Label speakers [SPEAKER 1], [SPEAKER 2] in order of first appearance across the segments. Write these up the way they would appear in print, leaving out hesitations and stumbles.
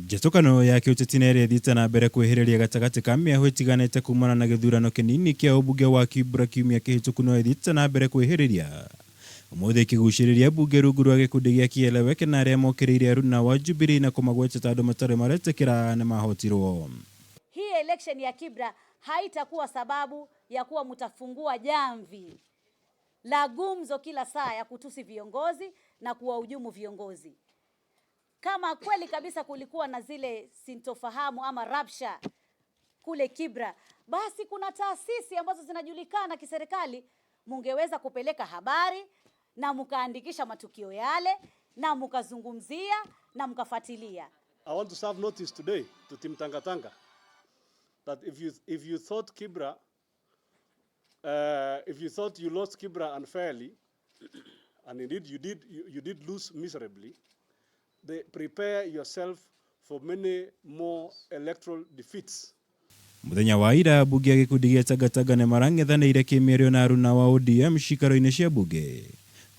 [SPEAKER 1] Njatũkano ya kĩũteti na ĩrĩa ĩthiĩte na mbere kwĩhĩrĩria gatagatĩ ka mĩahũ ĩtiganĩte kumana na gĩthurano kĩnini kĩa ũmbunge wa Kibra kiumia kĩhĩtũku no ĩthiĩte na mbere kwĩhĩrĩria ũmũthĩ ĩkĩgucĩrĩria mbunge rungu rwa gĩkundi gĩa Kieleweke na arĩa mokĩrĩire aruna wa Jubilee na kũmagweta ta andũ matarĩ maretĩkĩra nĩmahotirwo.
[SPEAKER 2] Hii election ya Kibra haitakuwa sababu ya kuwa mtafungua jamvi la gumzo kila saa ya kutusi viongozi na kuwahujumu viongozi. Kama kweli kabisa kulikuwa na zile sintofahamu ama rabsha kule Kibra, basi kuna taasisi ambazo zinajulikana kiserikali, mungeweza kupeleka habari na mkaandikisha matukio yale na mkazungumzia na mkafuatilia.
[SPEAKER 3] I want to serve notice today to Team Tangatanga that if you thought Kibra, if you thought you lost Kibra unfairly, and indeed you did lose miserably, prepare yourself for many more electoral defeats.
[SPEAKER 1] Mũthenya wa ira, mbunge ya gĩkundi gĩa Tangatanga nĩ marang'ethanĩire kĩmĩario na aruna wa ODM cikaro-inĩ cia mbunge,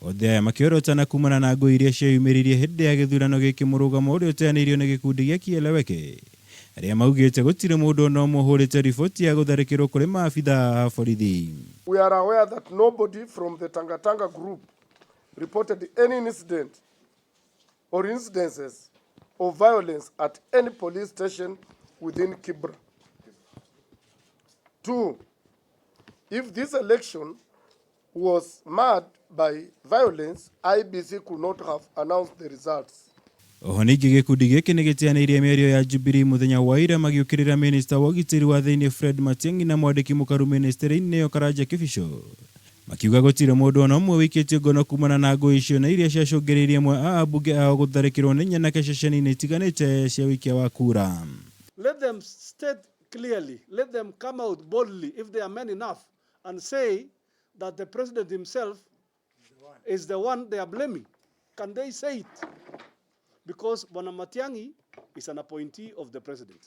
[SPEAKER 1] othe aya makĩorotana kumana na ngũĩ iria cieyumĩririe hĩndĩ ya gĩthurano gĩkĩ mũrũgamo ũrĩa ũteanĩirio nĩ gĩkundi gĩa Kieleweke, arĩa maugĩte gũtirĩ mũndũ ona ũmwe ũhũrĩte riboti ya gũtharĩkĩrwo kũrĩ maabitha a borithi.
[SPEAKER 4] We are aware that nobody from the Tangatanga group reported any incident or incidences of violence at any police station within Kibra. Two, if this election was marred by violence, IEBC could not have announced the results.
[SPEAKER 1] Oho ningĩ gĩkundi gĩkĩ nĩ gĩteanĩirie mĩario ya Jubilee mũthenya wa ira magĩũkĩrĩra minista wa ũgitĩri wa thĩinĩ Fred Matiang'i na mwandĩki mũkaru ministry-inĩ ĩyo Karanja Kibicho, makiuga gũtirĩ mũndũ ona ũmwe wĩikĩtio ngono kumana na ngũĩ icio na iria ciacũngĩrĩirie amwe a ambunge ao gũtharĩkĩrwo nĩ nyanake ceceni-inĩ itiganĩte cia ũikia wa kura.
[SPEAKER 3] Let them state clearly, let them come out boldly if they are men enough and say that the president himself is the one they are blaming. Can they say it? Because Bwana Matiang'i is an appointee of the president.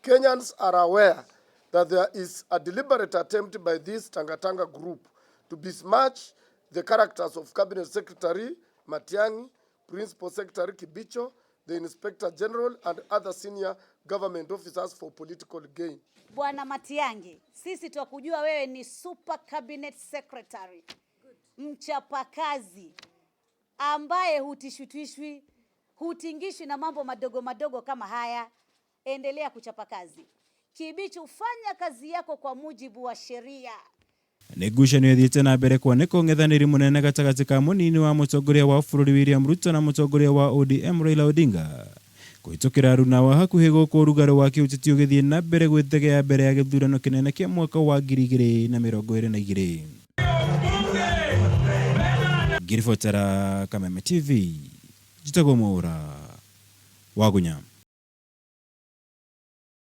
[SPEAKER 4] Kenyans are aware that there is a deliberate attempt by this Tangatanga group to besmirch the characters of Cabinet Secretary Matiang'i, Principal Secretary Kibicho, the Inspector General, and other senior government officers for political gain.
[SPEAKER 2] Bwana Matiang'i, sisi twakujua wewe ni super cabinet secretary, mchapakazi ambaye hutishwitishwi, hutingishwi na mambo madogo madogo kama haya. Endelea kuchapa kazi. Kibicho, fanya kazi yako kwa mujibu wa sheria.
[SPEAKER 1] Nĩ ngucanio ĩthiĩte na mbere kwanĩka ũng'ethanĩri mũnene gatagatĩ ka mũnini wa mũtongoria wa bũrũri William Ruto na mũtongoria wa ODM Raila Odinga kũhĩtũkĩra aruna wa hakuhĩ, gũkũ ũrugarĩ wa kĩũteti ũgĩthiĩ na mbere gwĩthegea mbere ya gĩthurano kĩnene kĩa mwaka wa 2022. Ngĩribotera Kameme TV, njĩtagwo Mwaũra Wagunya.